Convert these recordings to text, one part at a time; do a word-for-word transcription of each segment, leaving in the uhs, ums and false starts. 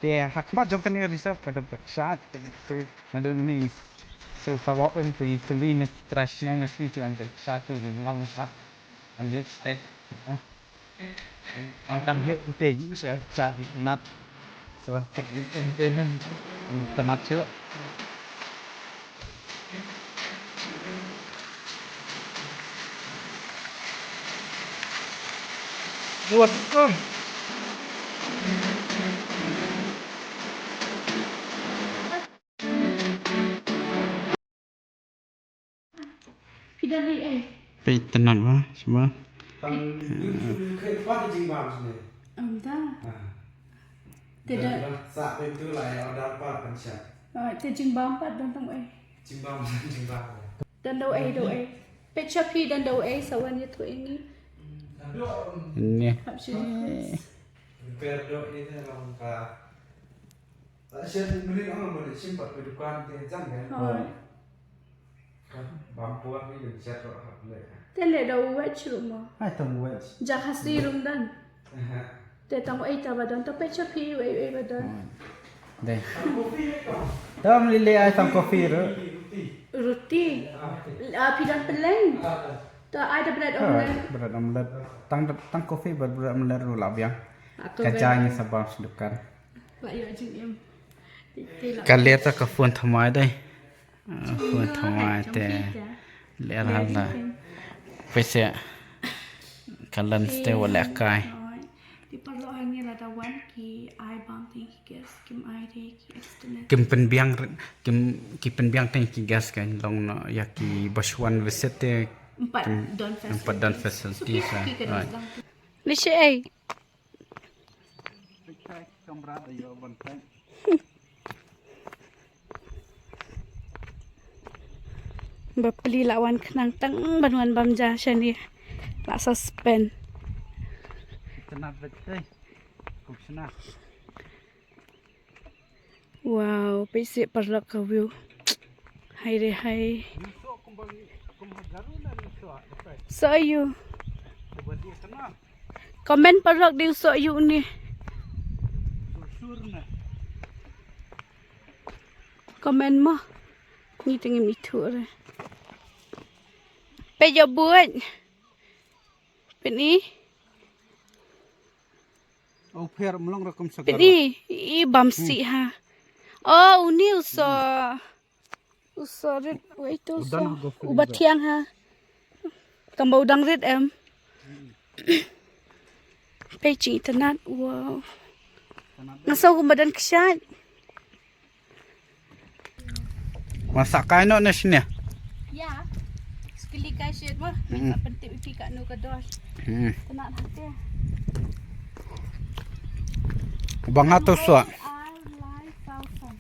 Te ha khmat jong kane ka reserve ka don ka kshaid, te, te, na don ni. So ka walk in te, te ni ne trash na nasi te an ka kshaid te ni lang sa. An jit te. An kan hit te ni sa sa nat. So te ni te ni. Tamat sila. Buat tu. Phi don ei ei? Phi tnat ba, shwa. Tang yu yu khe pat jingbam sini. Am da. Ah. Te da. Sa phi tu lai order pat kan sha. Ah, te jingbam pat don tang ei. Jingbam jingbam. Don do ei do ei. Peit sha phi don do ei sa wan ïathuh ïa ngi. Ni. Hap sha request. Repair do ei te long ka. Shet mrin ong mo de shim pat ka dukan te jang ya. Hoi. Bam por ni lim shet ro hap le. Te le da wet ruh mo. Ai tang wet. Ja khasi rum dan. Te tang ei ta ba dan ta peit sha phi ei ei ba dan. Dei. Tam li le ai tang coffee ro. Roti. Ah, phi dan peleng. Ta ai da bread omelette. Bread omelette. Tang tang coffee ba bread omelette ro la biang. Ka jang ni sa bam sdukan. Ka ler ta ka phone thymmai dei. Ah, phone thymmai te. Ler ha la. Pese ka lens te wa leh kai. Ti paralok hangne lada wan ki ai bam teng ki guest, kim ai de ki extended. Kim pynbiang, kim, ki pynbiang teng ki guest kan long no ïa ki ba shu wan visit te. Ym pat don facility. Ym pat don facility sa. Ni shi ei. Bapli la wan khnang tang ban wan bam ja shane. La suspend. Tnat bet tei. Kum shna. Wow, peit seh paralok ka view. Hai re hai. So ïa u. Comment paralok dei u so ïa u ni. Comment mo. Ni teng im ithuh re. Peit ïa u buit. Peit ni. Oh, pher mlong ra kum sagar. Peit ni, i bam sih ha. Oh, uni u so. U so rit, wei tu u so. U ba thiang ha. Kam ba u dang rit em. Peit jingitynnat, wow. Nga sngew kum ba don kshaid. Wan sa kai noh na shane. Ïa. Skli kai shet mo. Hmm. Sa pyntip ïa phi katno ka dor. Hmm. Tynnat hate. Ba nga to swa. Ar lai saw san.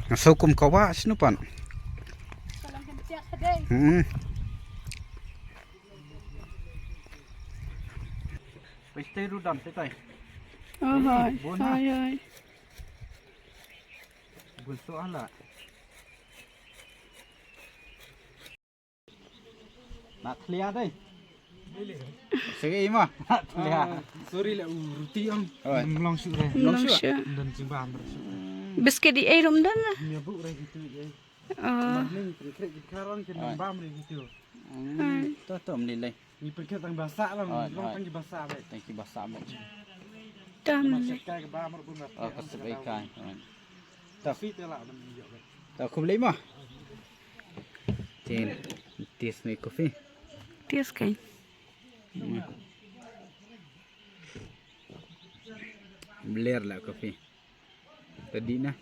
Nga sngew kum ka wah shano pat. Hmm. Peit tei ruh dam tei tei. Oh, hoi. Bun ha. Hoi, hoi. Bun so ala. Na thlia dei. Segi ma. Na thlia. Ah, sorry le, u ruti am. Oi. Mlong shu re. Mlong shu. Mlong shu. Dan jingba am shu. Biscuit di ei rum dan la. Nya bu re gitu ye. Ah. Ning pengkhreh gitu karang ke. Oi. Nang bam re gitu. Hmm. Oi. To to mli lei. Ni pengkhreh tang basa lang, oi, long oi. Tang basa be. Tang basa be. Tam. Masih kai ke bam re bun. Oh, kasih kai. Oi. To. Sweet la ban yo. To khublei mo. Tin, tis ni coffee. Tis kai. Bler la coffee. Tadi na.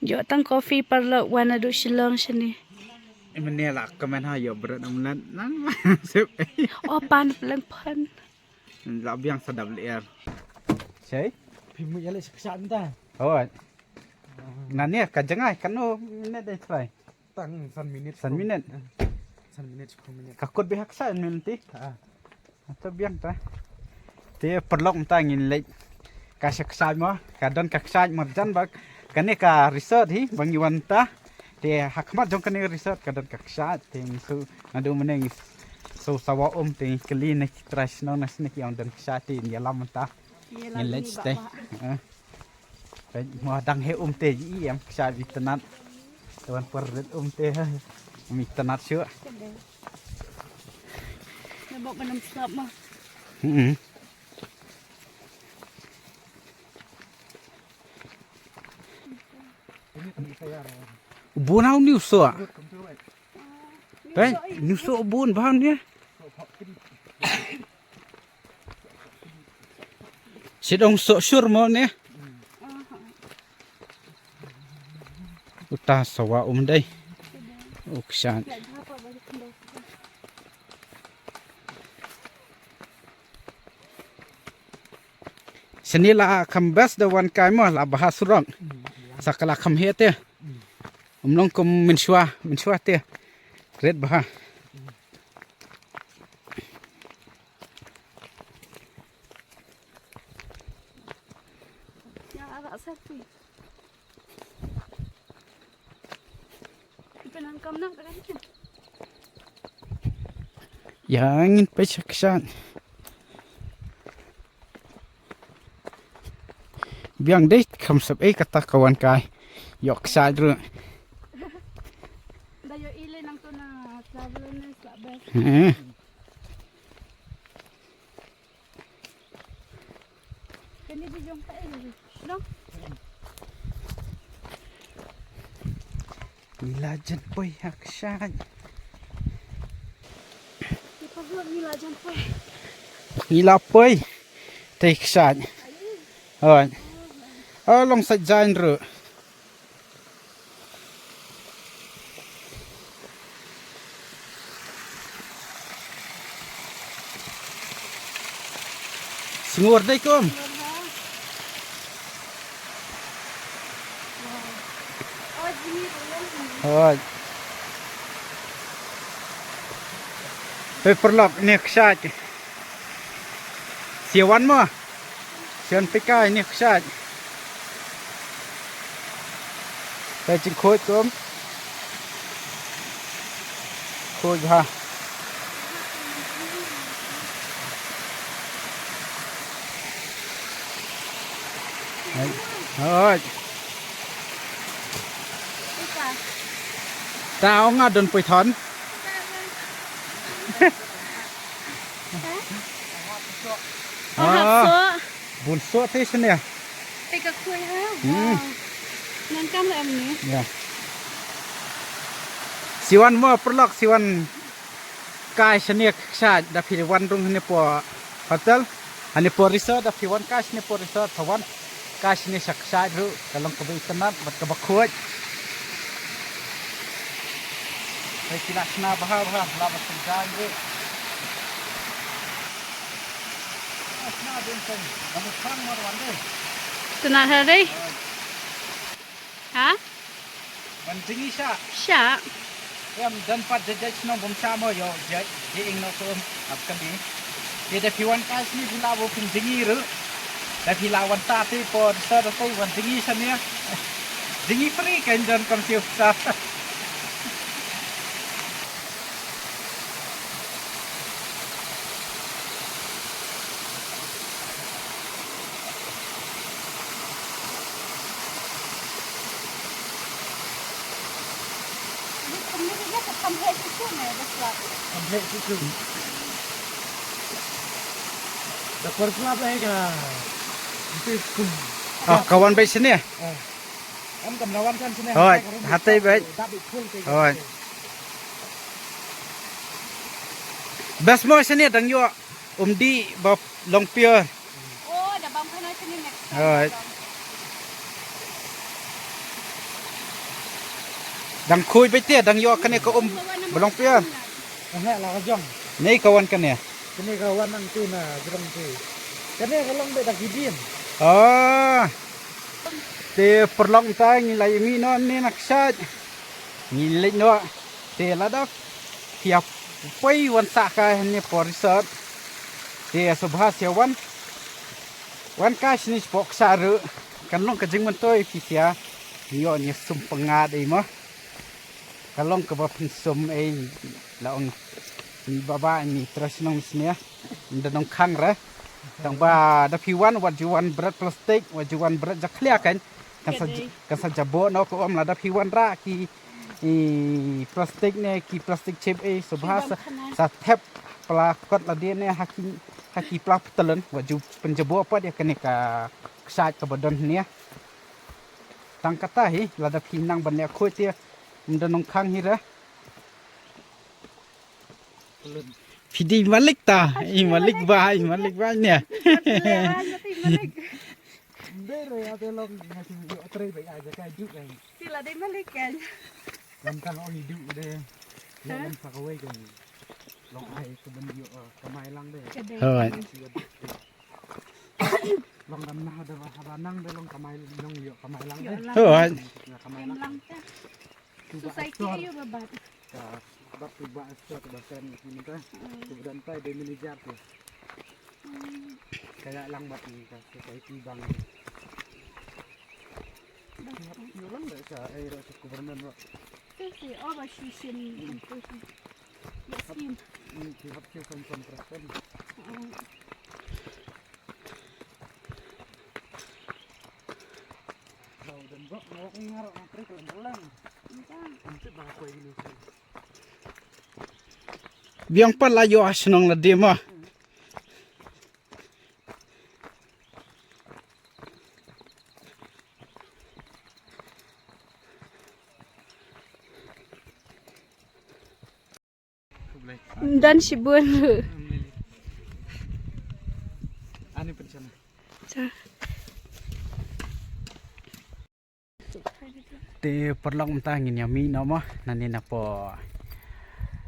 Yo tang coffee paralok wan naduh Shillong shane. Mane la comment ha yo bread omelette nang. Sip. Oh pan peleng pan. La biang sa dap ler. Sei? Phi mu ïa leh sa ksa mynta. Hoi. Nane ka jngai kano minit dei trai. Tang san minit. San minit. San minit, sepuluh minit. Ka kut bihak sa minit ti. Ha. Ata biang ta. Te paralok mynta ngin leit Ka sha kshaid mo, ka don ka kshaid marjan ba kane ka resort hi ba ngi wan ta. Te ha khmat jong kane ka resort ka don ka kshaid, te ngi shu naduh mynne ngi shu sawa um, te ngi kylli na ki trai shnong na shane ki ong don kshaid, te ngi ïalam mynta. Ngi leit te. Eh. Mo dang heh um te i em kshaid itynnad. Te wan pyrrit um te. Itynnad shuh. Na bok ban ym slap mo. Hmm. U bun ha une u soh. Peit, une u soh u bun bha une. Shet ong soh shur mo une. Uta sawa um dei. U kshaid. Shane la kham best da wan kai mo, la bha surok. Sa ka la kham heh te. Ym long kum mynshuwa, mynshuwa te rit bha. Ïa ngin peit sha kshaid. Biang dei kham sep ei kata ka wan kai. Ïoh kshaid ruh. Da ïoh i le nangto na travel nurse la best. Hmm. Kane dei jong ka ei, no? Ngi la jan poi ha kshaid. Ngi la jan poi. Ngi la poi. Te kshaid. Hoi. Oh, long sa jain ruh. Sngur dei kum. Hoi. Peit paralok, ne kshaid. Siawan mo. Siawan pika ne kshaid. Peit jingkhuid kum. Khuid ha. Hoi. Ta ong nga don poi thon. Hah? Oh, hap soh. Bun soh te shane. Te ka khuid ha. Hmm. Wow. Nang kam la em ni. Ya. Siwan mo paralok, siwan kai shane kshaid da phi wan rung hane po hotel. Hane po resort da phi wan kai shane po resort, phi wan kai shane sha kshaid ruh, ka long kaba itynnad bad kaba khuid. Hei ki la shna bha bha, la ba sengkang ruh. Shna dei teng, ba mut khang mar wan dei. Tena hari. Ha? Wan jngi sha. Sha. Em don pat jait jait shnong bym sha mo ïoh jait jing noh sum ap kali. Te da phi wan kai shane phi lah ban pyn jngi ruh. Da phi lah wan ta te por sa da te wan jngi shane. Jngi free kan don kam siew sa. Kham heh shuh shuh ne, da slap. Kham heh shuh shuh. Da por slap eh ka. Itu kum. Ah, ka wan beit shane. Ah. Em kam da wan kan shane. Hoi, hatai beit. Da beit full te. Hoi. Best mo shane dang ïoh. Um dih ba long pier. Oh, da bam khana shane next time. Alright. Dang khuid beit te, dang ïoh kane ka um ba long pier. Ane la ka jong. Nei ka wan kane. Kane ka wan nang tu na jrong tu. Kane ka long beit da ki dien. Ah. Te paralok mynta ngi la ïa mih noh ne na kshaid. Ngi leit noh. Te lada phi ïa poi wan sah kai hangne por resort. Te sngewbha sa wan. Wan ka shini spok sa ru. Kan long ka jingmyntoi phi sia. Ïoh ni sum pyngat ei mo. Ka long kaba pynsum ei. La ong ni baba ni trust nong snia. Nda nong khang re. Tang ba da phi wan wat ju wan bret plastik, wat ju wan bret jakhlia kan. Kan sa, kan sa jabo no ko om la da phi wan ra ki i plastik ne ki plastik chip e subha sa, sa thep pla kot la dia ne ha ki, ha ki pla ptalon wat ju pynjabo pat ïa kane ka ksat kaba don ne. Tang kata hi la da phi nang ban ïa khoi te. Nda nong khang hi re. Phi dei malik ta, i malik ba, i malik ba ne. Ndai re ïa te long nga tu ïoh trei ba ïa jaka juk kan. Sila dei malik kan. Lam kan ong i du de. Ïa lam sa kawei kan. Long ai ka ban ïoh kamai lang de. Hoi. Long dam na da ba nang de long kamai long ïoh kamai lang de. Hoi. Kamai lang. Society ayo ba bat. Ka bad tu ba extra tu ba kan ni ta. Tu dan tai de manager tu. Kaya lang bat ni ka society bang. Yo lang da sa ai ra sa government ro. Tu si o ba shi shin tu si. Ya sim. Ni ki hap ki kan contractor. Biang pat la ïoh shnong la dei ma. Dan shibun. Ani pension. Te paralok mynta ngin ïa mih noh mo nangne na po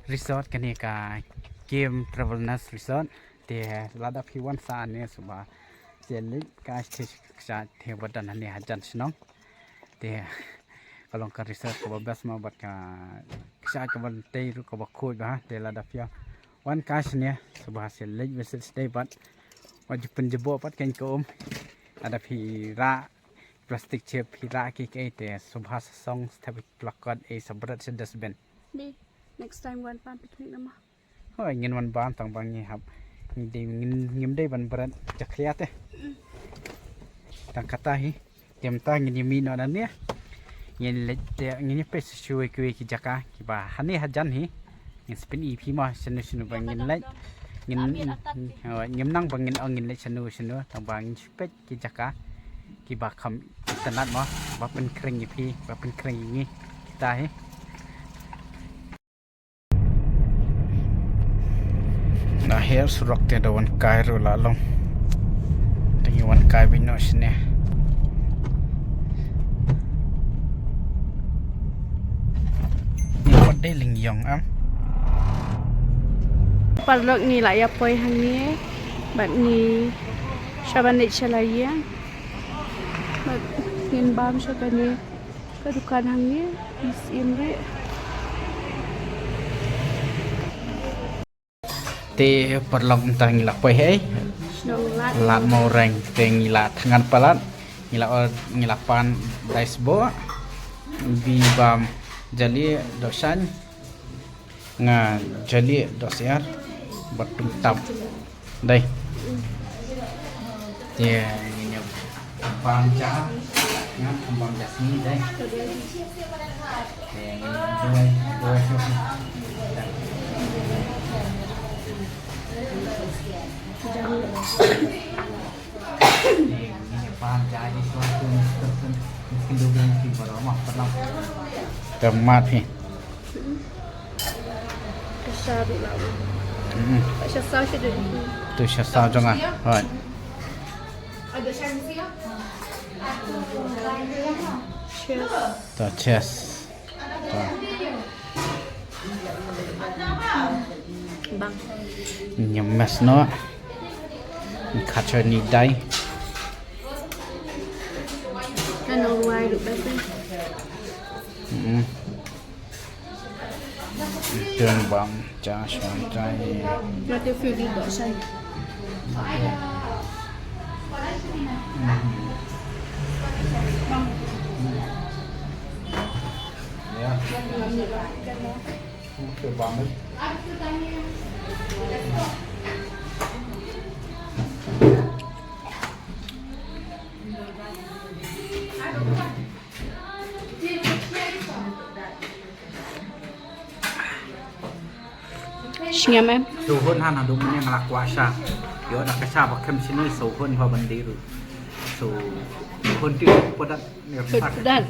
resort kane ka Kim Travelers Resort. Te lada phi wan sa ne suba te leit ka stage ka te wadan ne hajan shnong. Te ka long ka resort kaba best mo bad ka kshaid kaba tei ruh kaba khuid bha. Te lada phi wan ka shane suba se leit visit stay bad wat ju pynjabo pat kein ka um. Lada phi rah plastic chip phi rah ki kei te suba sa song step plakot e sa bret sa dustbin. Next time wan pan picnic nama. Hoi ngin wan ban tang bang ngi hap. Ngi dei ngin ngim dei ban bret jakhlia te. Tang kata hi. Tem ta ngin ïa mih noh nangne. Ngin leit te ngin ïa peit shuwa kiwei ki jaka kiba hangne hajan hi. Ngin sa pyni phi ma shano shano ba ngin leit. Ngin ngim nang ba ngin ong ngin leit shano shano tang ba ngin shu peit ki jaka kiba kham itynnad ma ba pynkhreh ïa phi ba pynkhreh ïa ngi kita hi. Na her surok te da wan kai ruh la long. Te ngi wan kai bino shane. Ni pat dei ling yong am. Paralok ngi la ïa poi hangne bad ngi sha ban leit sha la ïing bad ngin bam sha kane. Ka dukan hangne is in re. Te paralok mynta ngi la poi hei. Lad Mawreng te ngi la thngan palat ngi la or ngi la pan dai sbo. Bi bam jali dosan. Nga jali dosyar batung tap. Dai. Ye ngin ïa bam ja. Nga bam ja sini dai. Ye ngin doi doi sini. Ye ngin ïa bam ja di suatu mesti mesti dua bulan sini baru mah pernah. Temat ni. Ka sha ruh la. Mm. Ka sha saw sha dei. Tu sha saw jong nga. Hoi. Cheers. Tu cheers. Tu. Bang. Nyemes no. Kacha ni dai. Ano wai ruh ba. Mm. Tun bam cha shon cha ni. Mate fili do sai. Ya. Oke, banget. Sngem em. Suhun han hadu mene ngelak kuasa. Yo da kasa bakem sini suhun ha bandiru. So suhun ti pedat ni. Pedat.